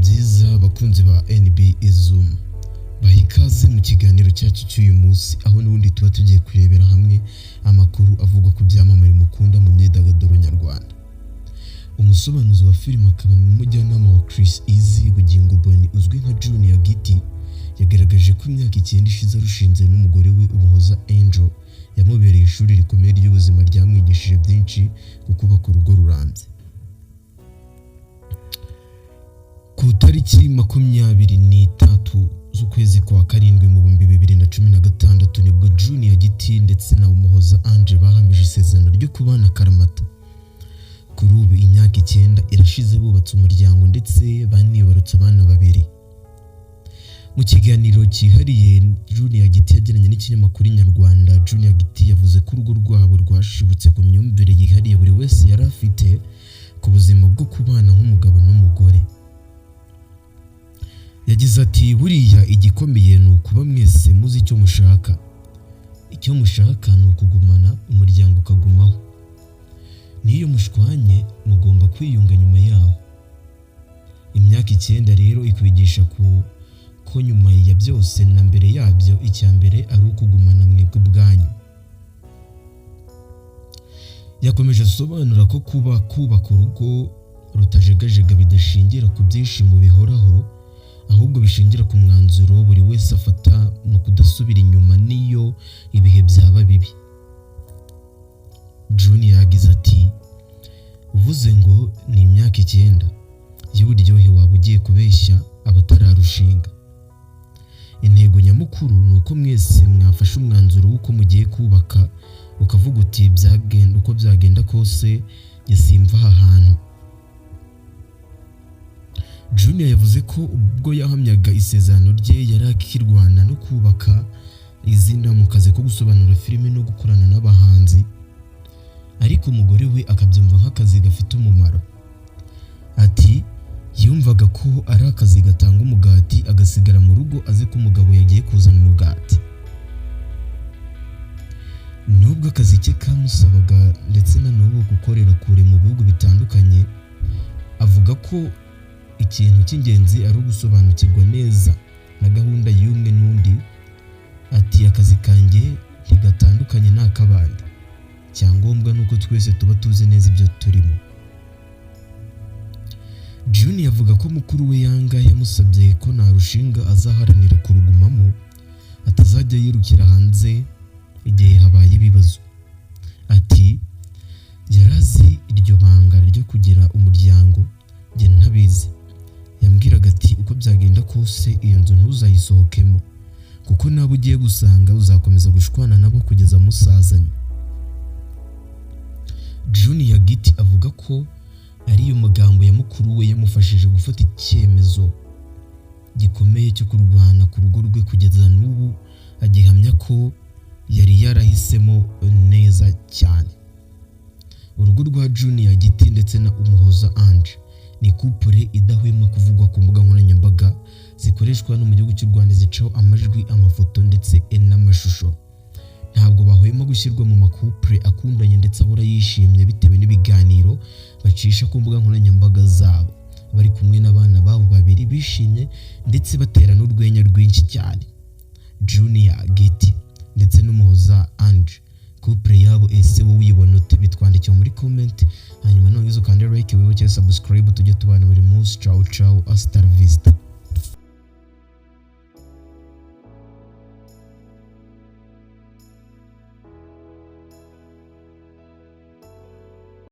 Byiza abakunzi ba NB Zoom, baha ikaze mu kiganiro cyacu cy'uyu munsi, aho n'ubundi tuba tugiye kurebera hamwe amakuru avugwa ku byamamare mukunda mu myidagaduro nyarwanda. Umusobanuzi wa filime akaba n'umujyanama wa Chriss Eazy, Bugingo Bonny uzwi nka Junior Giti, yagaragaje ko imyaka 9 ishize arushinze n'umugore we Umuhoza Angel yamubereye ishuri rikomeye ry'ubuzima ryamwigishije byinshi ku kubaka urugo rurambye. Ku itariki 23 z'ukwezi kwa karindwi mu 2016 nibwo Junior Giti ndetse na Umuhoza Angel bahamije isezerano ryo kubana akaramata. Kuri ubu imyaka 9 irashize bubatse umuryango ndetse banibarutse abana babiri. Mu kiganiro cyihariye Junior Giti yagiranye n'ikinyamakuru Inyarwanda, Junior Giti yavuze ko urugo rwabo rwashibutse ku myumvire yihariye buri wese yari afite ku buzima bwo kubana nk'umugabo n'umugore. Yagize ati: "Buriya igikomeye ni ukuba mwese muzi icyo mushaka. Icyo mushaka ni ukugumana, umuryango ukagumaho. N'iyo mushwanye mugomba kwiyunga nyuma yaho. Imyaka 9 rero ikwigisha ko nyuma ya byose na mbere yabyo, icya mbere ari ukugumana mwebwe ubwanyu." Yakomeje asobanura ko kuba kubaka urugo rutajegajega bidashingira ku byishimo bihoraho, ahubwo bishingira ku mwanzuro buri wese afata mu kudasubira inyuma n'iyo ibihe byaba bibi. Junior yagize ati: "Uvuze ngo ni imyaka 9 y'uburyohe waba ugiye kubeshya abatararushinga. Intego nyamukuru ni uko mwese mwafashe umwanzuro w'uko mugiye kubaka, ukavuga uti byagenda uko byagenda kose njye simva aha hantu." Junior yavuze ko ubwo yahamyaga isezerano rye yari akirwana no kubaka izina mu kazi ko gusobanura filime no gukorana n'abahanzi, ariko umugore we akabyumva nk'akazi gafite umumaro. Ati: "Yumvaga ko ari akazi gatanga umugati, agasigara mu rugo azi ko umugabo yagiye kuzana umugati." Nubwo akazi ke kamusabaga ndetse na n'ubu gukorera kure mu bihugu bitandukanye, avuga ko ikintu cy'ingenzi ari ugusobanukirwa neza na gahunda y'umwe n'undi. Ati: "Akazi kanjye ntigatandukanye n'ak'abandi, icyangombwa ni uko twese tuba tuzi neza ibyo turimo." Junior avuga ko mukuru we Yanga yamusabye ko narushinga azaharanira kurugumamo, atazajya yirukira hanze igihe habaye ibibazo. Ati: "Yari azi iryo banga ryo kugira umuryango, njye ntabizi. Yambwiraga ati uko byagenda kose iyo nzu ntuzayisohokemo, kuko nabo ugiye gusanga uzakomeza gushwana nabo kugeza musazanye." Junior Giti avuga ko ariyo magambo ya mukuru we yamufashije gufata icyemezo gikomeye cyo kurwana ku rugo rwe, kugeza n'ubu agihamya ko yari yarahisemo neza cyane. Urugo rwa Junior Giti ndetse na Umuhoza Ange ni couple idahwema kuvugwa ku mbuga nkoranyambaga zikoreshwa no mu gihugu cy'u Rwanda, zicaho amajwi, amafoto ndetse n'amashusho. Ntabwo bahwema gushyirwa mu ma couple akundanye ndetse ahora yishimye bitewe n'ibiganiro bacisha ku mbuga nkoranyambaga zabo bari kumwe n'abana babo babiri, bishimye ndetse batera n'urwenya rwinshi cyane. Junior Giti ndetse n'Umuhoza Ange, couple yabo ese wowe uyibona ute? Bitwandikiye muri comment, hanyuma nongeze ukande like, wibuke subscribe, tujye tubana buri munsi. Ciao ciao, hasta la vista.